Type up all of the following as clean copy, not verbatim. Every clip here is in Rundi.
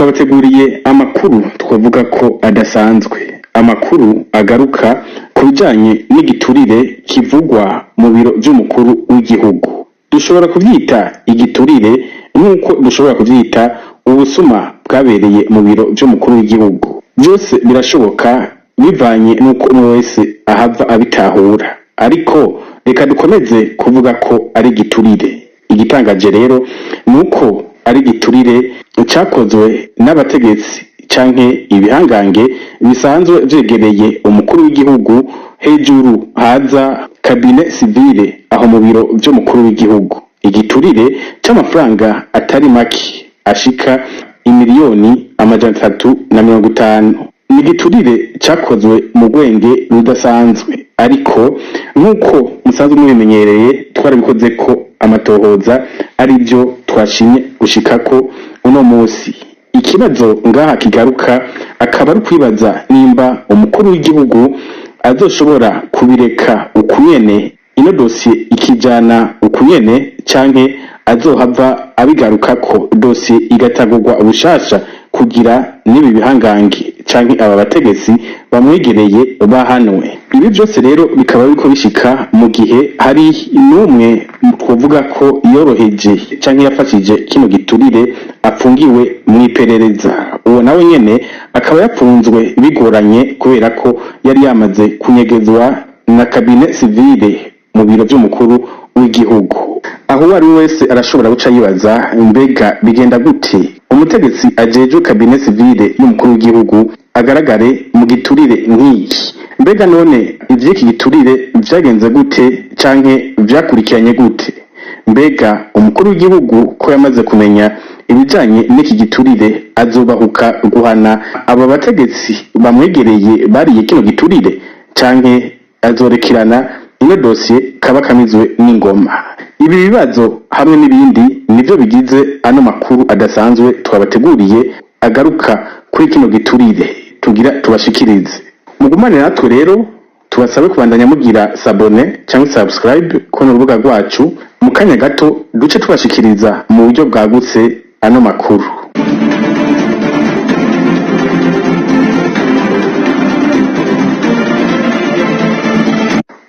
Twabateguriye amakuru twavuga ko adasanzwe, amakuru agaruka ku bijanye n'igiturire kivugwa mu biro vy'umukuru w'igihugu. Dushobora kuvyita igiturire nk'uko dushobora kuvyita ubusuma bwabereye mu biro vy'umukuru w'igihugu. Vyose birashoboka bivanye n'uko umwe wese ahava abitahura, ariko reka dukomeze kuvuga ko ari igiturire. Igitangaje rero ni uko ari igiturire cakozwe n'abategetsi canke ibihangange bisanzwe vyegereye umukuru w'igihugu, hejuru haza cabinet civile aho mu biro vy'umukuru w'igihugu. Igiturire c'amafaranga atari make ashika imiliyoni 350. Ni igiturire cakozwe mu rwenge rudasanzwe, ariko nk'uko musanzwe mubimenyereye twarabikozeko amatohoza, arivyo twashimye gushikako uno musi. Ikibazo ngaha kigaruka akaba ari ukwibaza nimba umukuru w'igihugu azoshobora kubireka ukunyene, ino dosiye ikijana ukunyene, canke azohava abigarukako, dosiye igatagurwa bushasha kugira n'ibi bihangange canke aba bategetsi bamwegereye bahanwe. Ibi vyose rero bikaba biriko bishika mu gihe hari n'umwe twovuga ko yoroheje canke yafashije kino giturire apfungiwe mw'iperereza. Uwo nawe nyene akaba yapfunzwe bigoranye kubera ko yari yamaze kunyegezwa na cabinet civile mu biro vy'umukuru w'igihugu. Aho uwo ari we wese arashobora guca yibaza: mbega bigenda gute umutegetsi ajejwe cabinet civile y'umukuru w'igihugu agaragare mu giturire nk'iki? Mbega none ivy'iki giturire vyagenze gute canke vyakurikiranye gute? Mbega umukuru w'igihugu ko yamaze kumenya ibijanye n'iki giturire, azobahuka guhana aba bategetsi bamwegereye bariye kino giturire, canke azorekerana ino dosiye kaba kamizwe n'ingoma? Ibi bibazo hamwe n'ibindi nivyo bigize ano makuru adasanzwe twabateguriye agaruka kuri kino giturire tugira tubashikirize. Mugumane natwe rero, tubasabe kubandanya mugira s'abonner cyangwa subscribe ku rubuga rwacu. Mu kanya gato duce tubashikiriza mu buryo bwagutse ano makuru.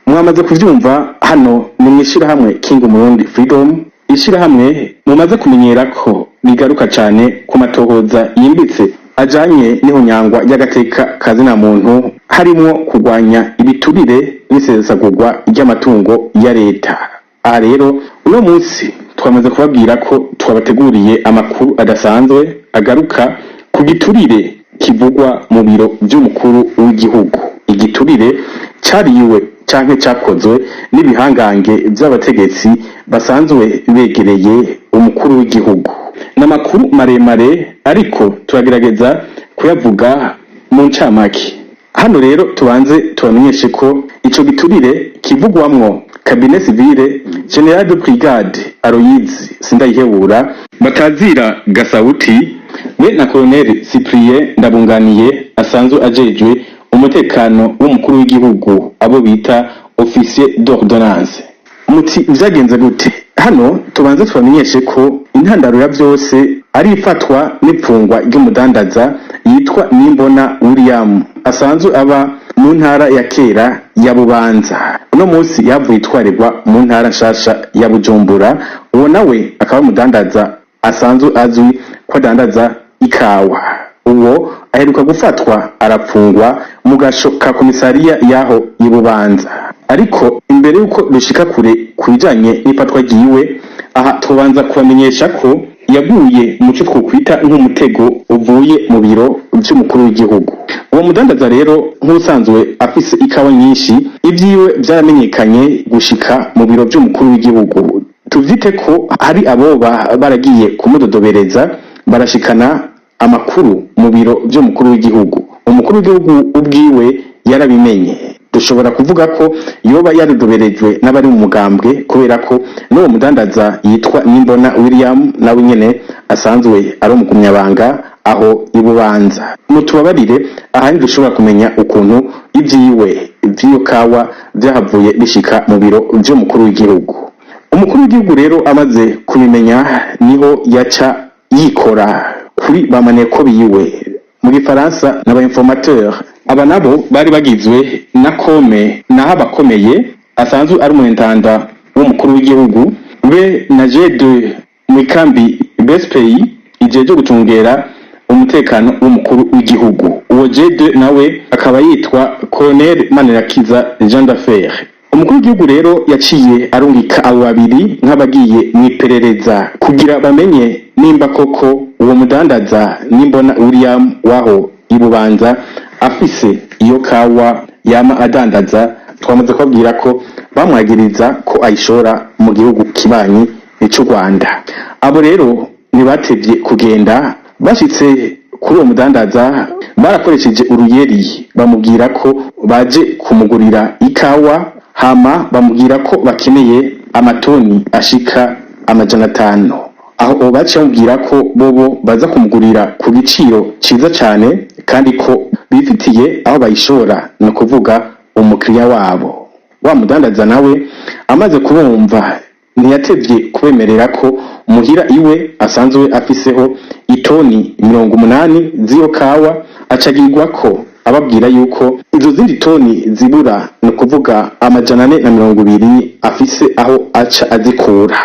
Mwamaze kuvyumva, hano ni mw'ishirahamwe King Murundi Freedom, ishirahamwe mumaze kumenyera ko rigaruka cane ku matohoza yimbitse ajanye n'ihonyangwa ry'agateka ka zina muntu, harimwo kurwanya ibiturire n'isesagurwa ry'amatungo ya leta. Aha rero uno munsi twamaze kubabwira ko twabateguriye amakuru adasanzwe agaruka ku giturire kivugwa mu biro vy'umukuru w'igihugu, igiturire cariwe canke cakozwe n'ibihangange vy'abategetsi basanzwe begereye umukuru w'igihugu. Ni amakuru maremare, ariko turagerageza kuyavuga mu ncamake. Hano rero tubanze tubamenyeshe ko ico giturire kivugwamwo cabinet civile, général de brigade Aloyizi Sindayihebura batazira Gasawuti, be na colonel Cyprien Ndabunganiye asanzwe ajejwe umutekano w'umukuru w'igihugu, abo bita officier d'ordonnance. Muti vyagenze gute? Hano tubanze tubamenyeshe ko intandaro ya vyose ari ifatwa n'ipfungwa ry'umudandaza yitwa Nimbona William, asanzwe aba mu ntara ya kera ya Bubanza. Uno munsi yavuye itwarirwa mu ntara nshasha ya Bujumbura. Uwo nawe akaba umudandaza asanzwe azwi ko adandaza ikawa. Uwo aheruka gufatwa arapfungwa mu gasho ka komisariya y'aho i Bubanza. Ariko imbere y'uko dushika kure ku bijanye n'ifatwa ryiwe, aha tubanza kubamenyesha ko yaguye mu cyo twokwita nk'umutego uvuye mu biro vy'umukuru w'igihugu. Uwo mudandaza rero, nk'usanzwe afise ikawa nyinshi, ibyiwe vyaramenyekanye gushika mu biro vy'umukuru w'igihugu. Tuvyite ko hari aboba baragiye kumudodobereza, barashikana amakuru mu biro vy'umukuru w'igihugu. Umukuru w'igihugu ubwiwe yarabimenye. Dushobora kuvuga ko yoba yarudoberejwe n'abari mu mugambwe, kubera ko n'uwo mudandaza yitwa Nimbona William nawe nyene asanzwe ari umugumyabanga aho ibubanza. Mutubabarire, ahandi dushobora kumenya ukuntu ivyiwe vy'iyo kawa vyahavuye bishika mu biro vy'umukuru w'igihugu. Umukuru w'igihugu rero amaze kubimenya, niho yaca yikora. Kuri bamaneko biwe, mu gifaransa n'aba informateur. Aba nabo bari bagizwe na Kome naho abakomeye asanzwe ari umwentanda w'umukuru w'igihugu, be na G2 mw'ikambi BSPI ijejwe gucungera umutekano w'umukuru w'igihugu. Uwo G2 nawe akaba yitwa Colonel Manirakiza Jean d'Affaires. Umukuru w'igihugu rero yaciye arungika abo babiri nk'abagiye mw'iperereza kugira bamenye nimba koko uwo mudandaza Nimbona William waho ibubanza afise iyo kawa yama adandaza. Twamaze kubabwira ko bamwagiriza ko ayishora mu gihugu kibanyi c'u Rwanda. Abo rero ntibatevye kugenda. Bashitse kuri uwo mudandaza, barakoresheje uruyeri, bamubwira ko baje kumugurira ikawa, hama bamubwira ko bakeneye amatoni ashika 500. Aho baciye bamubwira ko bobo baza kumugurira ku giciro ciza cane, kandi ko bifitiye aho bayishora, ni ukuvuga umukiriya wabo. Wa mudandaza nawe amaze kubumva ntiyatevye kubemerera ko muhira iwe asanzwe afiseho itoni 80 z'iyo kawa. Acagirwa ko ababwira yuko izo zindi toni zibura, ni ukuvuga 420, afise aho aca azikura.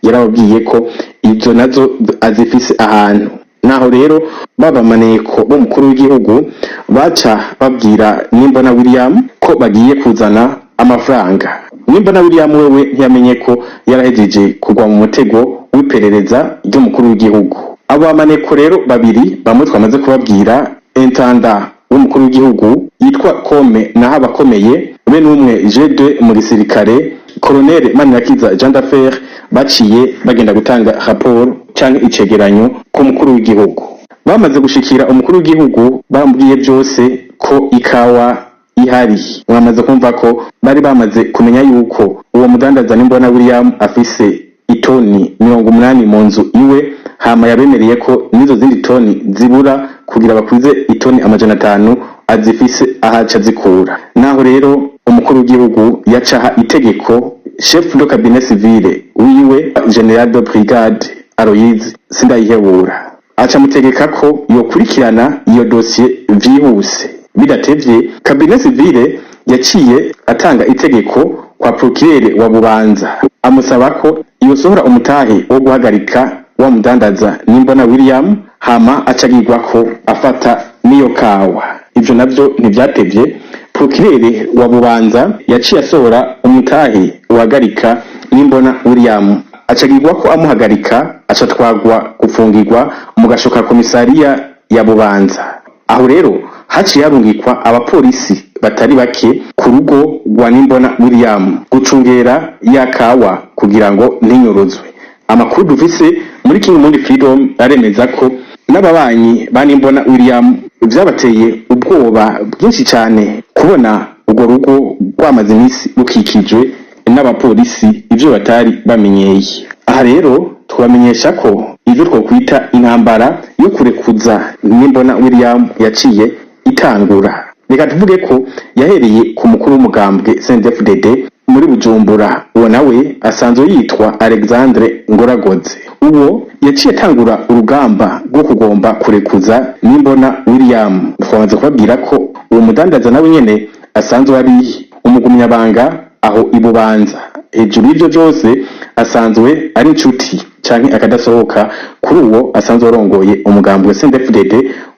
Yarababwiye ko izo nazo azifise ahantu. Naho rero babamaneko b'umukuru w'igihugu baca babwira Nimbona William ko bagiye kuzana amafaranga. Nimbona William wewe ntiyamenye ko yarahejeje kugwa mu mutego w'iperereza ry'umukuru w'igihugu. Abo bamaneko rero babiri bamwe twamaze kubabwira, intendant w'umukuru w'igihugu yitwa Kome naho abakomeye be n'umwe G2 mu gisirikare, Colonel Manirakiza Jean d'Affaires, baciye bagenda gutanga raporo canke icegeranyo ku mukuru w'igihugu. Bamaze gushikira umukuru w'igihugu, bambwiye byose ko ikawa ihari. Mwamaze kumva ko bari bamaze kumenya yuko uwo mudandaza Nimbona William afise itoni 80 mu nzu iwe, hama yabemereye ko n'izo zindi toni zibura kugira bakwize itoni 500 azifise ahaca zikura. Naho rero umukuru w'igihugu yacaha itegeko chef de cabinet civil wiwe, général de brigade Aloyize Sindayihebura, aca mutegeka ko yokurikirana iyo dosiye vyihuse. Bidatevye, cabinet civil yaciye atanga itegeko kwa procureur wa Bubanza, amusaba ko yosohora umutahe wo guhagarika wa mudandaza Nimbona William, hama acagirwa ko afata n'iyo kawa. Ivyo navyo ntivyatevye, procureur wa Bubanza yaciye asohora umutahe uhagarika Nimbona William, acagirwa ko amuhagarika, acatwagwa gufungirwa mu gasho ka komisariya ya Bubanza. Aho rero haciye harungikwa abapolisi batari bake ku rugo rwa Nimbona William gucungera ya kawa kugira ngo ntinyuruzwe. Amakuru dufise muri King Mundi Freedom aremeza ko n'ababanyi ba Nimbona William vyabateye ubwoba bwinshi cane kubona urwo rugo rwamaze iminsi rukikijwe n'abapolisi, ivyo batari bamenyeye. Aha rero twabamenyesha ko ivyo twokwita intambara yo kurekuza Nimbona William yaciye itangura. Reka tuvuge ko yahereye ku mukuru w'umugambwe CNDD-FDD muri Bujumbura. Uwo nawe asanzwe yitwa Alexandre Ngoragoze. Uwo yaciye atangura urugamba rwo kugomba kurekuza Nimbona William. Twamaze kubabwira ko uwo mudandaza nawe nyene asanzwe ari umugumyabanga aho ibubanza. Hejuru y'ivyo vyose, asanzwe ari inshuti canke akadasohoka kuri uwo asanzwe arongoye umugambi wa CNDD-FDD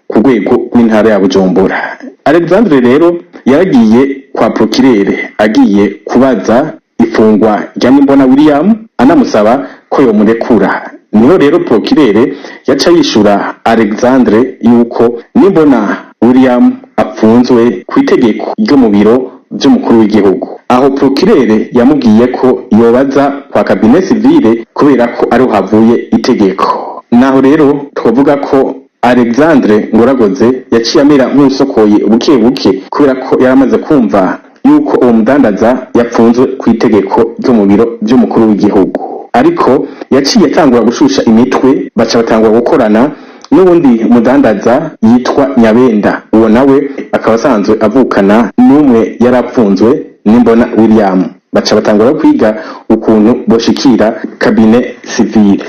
ku rwego rw'intara ya Bujumbura. Alexandre rero yaragiye kwa procureur agiye kubaza ifungwa rya Nimbona William, anamusaba ko yomurekura. Niho rero procureur yaca yishura Alexandre yuko Nimbona William apfunzwe ku itegeko ryo mu biro vy'umukuru w'igihugu. Aho procureur yamubwiye ko yobaza kwa cabinet civile kubera ko ariho havuye itegeko. Naho rero twovuga ko Alexandre Ngoragoze yaciye amera nk'usokoye buke buke, kubera ko yaramaze kumva yuko uwo mudandaza yapfunzwe ku itegeko ryo mu biro vy'umukuru w'igihugu. Ariko yaciye atangura gushusha imitwe, baca batangura gukorana n'uwundi mudandaza yitwa Nyabenda. Uwo nawe akaba asanzwe avukana n'umwe yarapfunzwe, Nimbona William. Baca batangura kwiga ukuntu boshikira cabinet civile.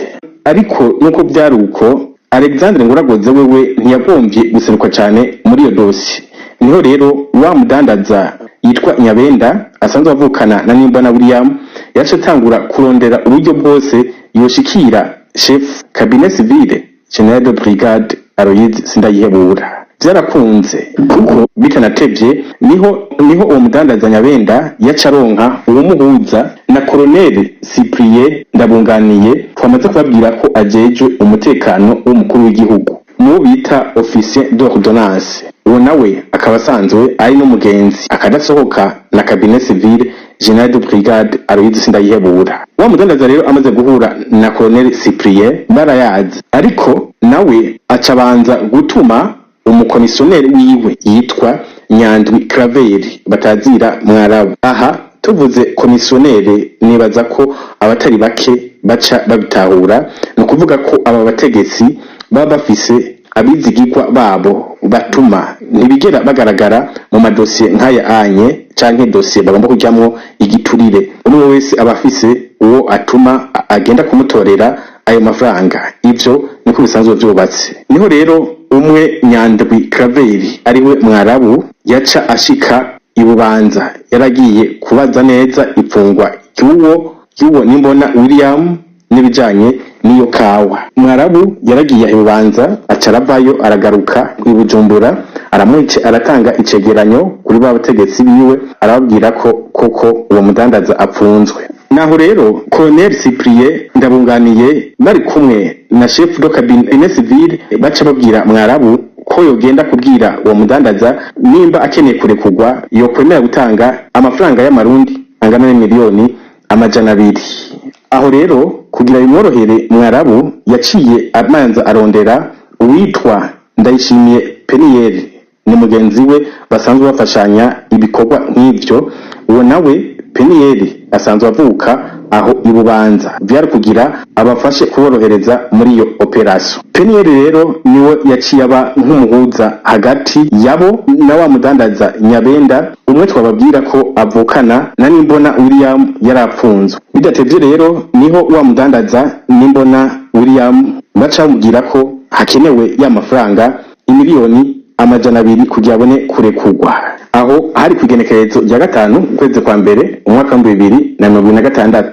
Ariko nuko vyari uko, Alexandre Nguragoze wewe ntiyagombye guseruka cane muri iyo dosiye. Niho rero wa mudandaza yitwa Nyabenda, asanzwe avukana na Nimbona William, yaca atangura kurondera uburyo bwose yoshikira chef cabinet civile, général de brigade Aloyizi Sindayihebura. Vyarakunze, kuko bitanatevye niho uwo mudandaza Nyabenda yaca aronka uwumuhuza na Colonel Cyprien Ndabunganiye, twamaze kubabwira ko ajejwe umutekano w'umukuru w'igihugu, muwo bita officier d'ordonnance. Uwo nawe akaba asanzwe ari n'umugenzi akadasohoka na cabinet civile, général de brigade Aloyizi Sindayihebura. Wa mudandaza rero amaze guhura na Colonel Cyprien barayazi, ariko nawe aca abanza gutuma umukomisiyoneri wiwe yitwa Nyandwi Craveri batazira Mwarabu. Aha tuvuze komisiyoneri, nibaza ko abatari bake baca babitahura. Ni ukuvuga ko aba bategetsi baba bafise abizigirwa babo batuma, ntibigera bagaragara mu madosiye nk'aya anye canke dosiye bagomba kujamwo igiturire. Umwe wese aba afise uwo atuma agenda kumutorera ayo mafaranga. Ivyo niko bisanzwe vyubatse. Niho rero umwe Nyandwi Craveri, ariwe Mwarabu, yaca ashika ibubanza. Yaragiye kubaza neza ifungwa ry'uwo Nimbona William n'ibijanye n'iyo kawa. Mwarabu yaragiye ibubanza, aca aravayo, aragaruka i Bujumbura, aramwice, aratanga icegeranyo kuri ba bategetsi biwe, arababwira ko koko uwo mudandaza apfunzwe. Naho rero Colonel Cyprien Ndabunganiye bari kumwe na chef de cabinet civil baca babwira Mwarabu ko yogenda kubwira uwo mudandaza nimba akeneye kurekurwa yokwemera gutanga amafaranga y'amarundi angana n'imiliyoni 200. Aho rero kugira bimworohere, Mwarabu yaciye amanza arondera uwitwa Ndayishimiye Peniyeri, ni mugenzi we basanzwe bafashanya ibikorwa nk'ivyo. Uwo nawe Peniyeri asanzwe avuka aho ibubanza, vyari kugira abafashe kuborohereza muri iyo opération. Peniyeri rero niwe yaciye aba nk'umuhuza hagati yabo na wa mudandaza Nyabenda, umwe twababwira ko avukana na Nimbona William yarapfunzwe. Bidatevye rero niho wa mudandaza Nimbona William baca bamubwira ko hakenewe ya mafaranga imiliyoni 200 kugira abone kurekurwa. Aho hari ku igenekerezo rya 5 ukwezi kwa mbere umwaka w'2026.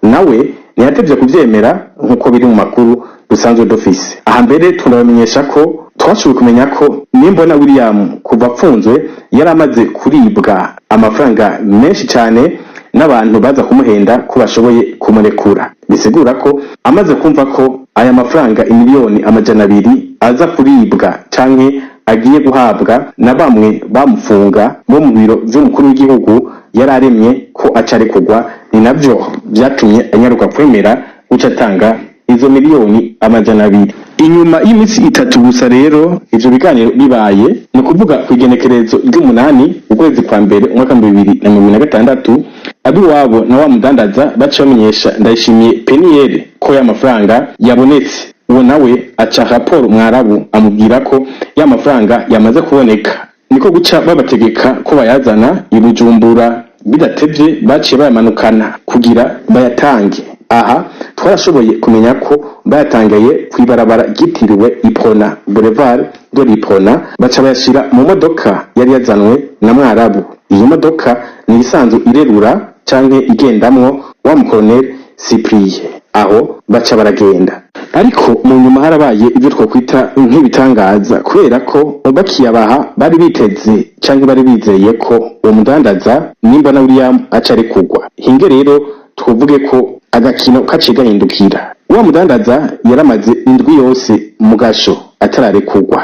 Nawe ntiyatevye kuvyemera nk'uko biri mu makuru dusanzwe dufise. Aha mbere tunabamenyesha ko twashoboye kumenya ko Nimbona William kuva apfunzwe yari amaze kuribwa amafaranga menshi cane n'abantu baza kumuhenda ko bashoboye kumurekura. Bisigura ko amaze kumva ko aya mafaranga imiliyoni 200 aza kuribwa canke agiye guhabwa na bamwe bamufunga bo mu biro vy'umukuru w'igihugu, yari aremye ko aca arekurwa. Ni navyo vyatumye anyaruka kwemera guca atanga izo miliyoni 200. Inyuma y'iminsi 3 gusa rero ivyo biganiro bibaye, ni ukuvuga ku igenekerezo ry'8 ukwezi kwa mbere umwaka w'2026, abiwabo na wa mudandaza baca bamenyesha Ndayishimiye Peniyeri ko ya mafaranga yabonetse. Uwo nawe aca raporo Mwarabu, amubwira ko ya mafaranga yamaze kuboneka. Niko guca babategeka ko bayazana i Bujumbura. Bidatevye baciye bayamanukana kugira bayatange. Aha twarashoboye kumenya ko bayatangaye kw'ibarabara ryitiriwe Iprona, boulevard de l'Iprona, baca bayashira mu modoka yari yazanwe na Mwarabu. Iyi modoka ni isanzwe irerura canke igendamwo wa mukoloneli Cyprien. Aho baca baragenda, ariko mu nyuma harabaye ibyo twokwita nk'ibitangaza, kubera ko bakiyabaha bari biteze canke bari bizeye ko uwo mudandaza nimba na William aca arekurwa. Hinge rero twovuge ko agakino kaciye gahindukira. Wa mudandaza yaramaze indwi yose mu gasho atararekurwa.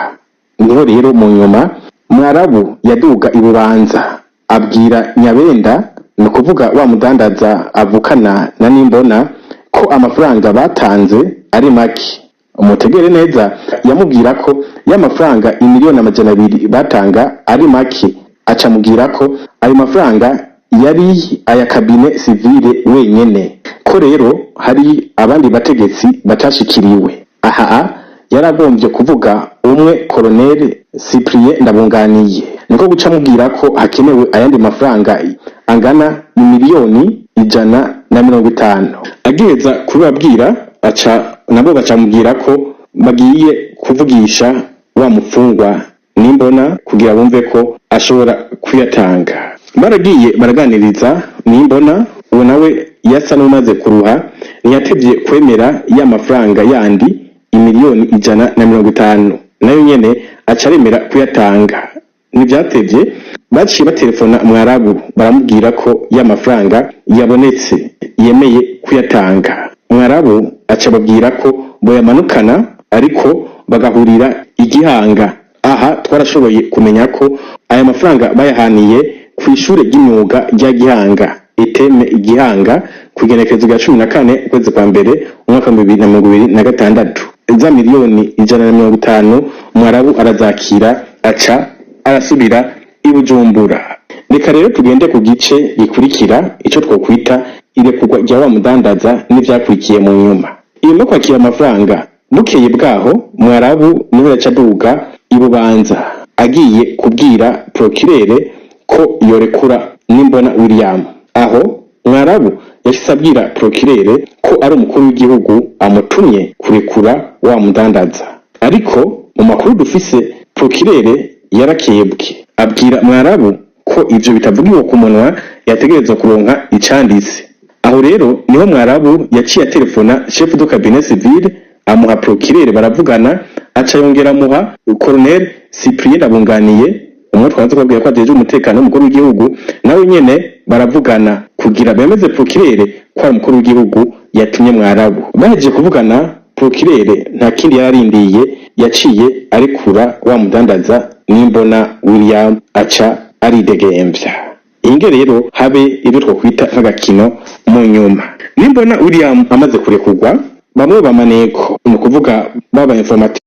Niho rero mu nyuma Mwarabu yaduga ibubanza, abwira Nyabenda, ni ukuvuga wa mudandaza avukana na Nimbona, ko amafaranga batanze ari make. Umutegere neza, yamubwira ko y'amafaranga imiliyoni 200 batanga ari make, aca amubwira ko ayo mafaranga yari aya cabinet civile wenyene, ko rero hari abandi bategetsi batashikiriwe. Aha yaragombye kuvuga umwe Colonel Cyprien Ndabunganiye. Niko guca amubwira ko hakenewe ayandi mafaranga angana imiliyoni 150. Agiheza kubibabwira, aca nabo bacamubwira ko Bagiye kuvugisha wa mupfungwa Nimbona kugira bumve ko ashobora kuyatanga. Baragiye baraganiriza Nimbona, uwo nawe yasa n'umaze kuruha, ntiyatevye kwemera ya mafaranga yandi 150 miliyoni, nayo nyene aca aremera kuyatanga. Ntivyatevye, baciye batelefona Mwarabu, baramubwira ko ya mafaranga yabonetse, yemeye kuyatanga. Mwarabu aca ababwira ko boyamanukana, ariko bagahurira Igihanga. Aha twarashoboye kumenya ko aya mafaranga bayahaniye kw'ishure ry'imyuga rya Gihanga, ETM Gihanga, kw'igenekerezo rya 14 ukwezi kwa mbere umwaka 2026. Za 150 miliyoni Mwarabu arazakira, aca arasubira i Bujumbura. Reka rero tugende ku gice gikurikira, ico twokwita irekurwa rya wa mudandaza n'ivyakurikiye mu nyuma. Inyuma yo kwakira amafaranga, bukeye bwaho Mwarabu niwe yaca aduga i Bubanza, agiye kubwira procureur ko yorekura Nimbona William. Aho Mwarabu yashitse abwira procureur ko ari umukuru w'igihugu amutumye kurekura wa mudandaza. Ariko mu makuru dufise, procureur yarakebwe, abwira Mwarabu ko ivyo bitavugiwe ku munwa, yategerezwa kuronka icanditse. Aho rero niho Mwarabu yaciye atelefona chef de cabinet civil, amuha procureur baravugana, aca yongera amuha colonel Cyprien Ndabunganiye, umwe twanze kubabwira ko ajejwe umutekano w'umukuru w'igihugu, nawe nyene baravugana kugira bemeze procureur ko ari umukuru w'igihugu yatumye Mwarabu. Bahejeje kuvugana, procureur nta kindi yararindiye, yaciye arekura wa mudandaza Nimbona William, aca aridegemvya. Inge rero habe ibyo twokwita nk'agakino mu nyuma. Nimbona William amaze kurekurwa, bamwe bamaneko, ni ukuvuga baba informateur.